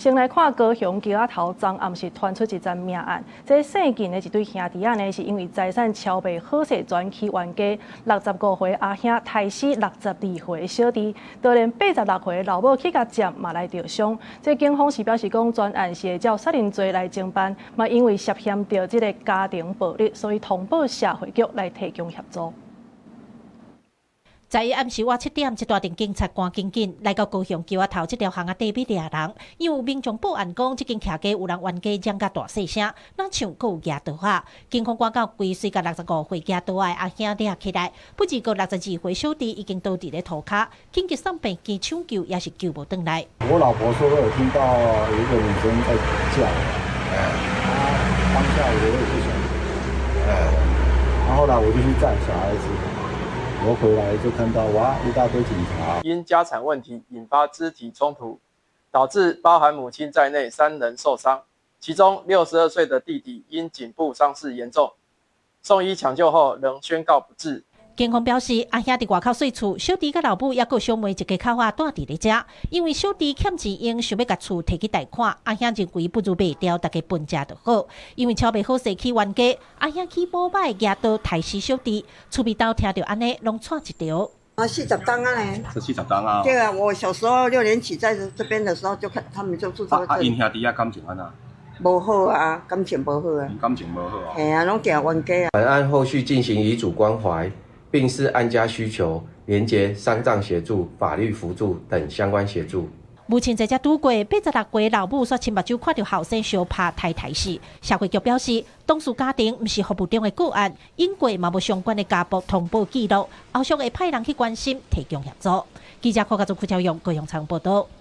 先來看高雄橋仔頭昨暗時傳出一樁命案，這姓靳的一對兄弟仔呢，是因為財產超賣好勢轉起冤家，65歲阿兄刣死62歲小弟，就連86歲老母去共斬嘛來著傷。這警方是表示講，全案是會照殺人罪來偵辦，嘛因為涉嫌著這個家庭暴力，所以通報社會局來提供協助。十一暗時倚7點，一大陣警察趕緊緊來到高雄橋仔頭這條巷仔底欲掠人，因為有民眾報案講，這間徛家有人冤家嚷甲大細聲，若像閣有舉刀仔。警方趕到規隨共65歲舉刀仔的阿兄掠起來，不過個62歲小弟已經倒佇咧塗跤，緊急送病院搶救也是救無轉來。我老婆說有聽到有一個女生在叫，啊，當下我也不曉得，然後後來我就去載小孩子。我回來就看到哇，一大堆警察。因家產問題引發肢體衝突，導致包含母親在內三人受傷，其中62歲的弟弟因頸部傷勢嚴重，送醫搶救後仍宣告不治。警方表示，阿兄佇外口細厝，小弟佮老母猶閣小妹一家口仔蹛佇咧遮。因為小弟欠錢用，想欲共厝提去貸款，阿兄認為不如賣掉，大家分食就好。因為超賣好勢起冤家，阿兄去某擺舉刀刣死小弟，厝邊兜聽著按呢，攏掣一條。啊，40冬啊咧。這40冬啊。對啊，我小時候六年級在這邊的時候，就看他們就住在這。啊，𪜶兄弟仔感情按怎？無好啊，感情無好啊。感情無好啊。嘿啊，攏驚冤家啊。本案後續進行遺囑關懷，並視案家需求，連結喪葬協助、法律輔助等相關協助。母親在遮拄過，86歲老母煞親目睭看著後生相拍刣刣死。社會局表示，當事家庭毋是服務中的個案，因過嘛無相關的家暴通報記錄，後續會派人去關心，提供協助。記者柯家祖、柯超勇、高雄場報道。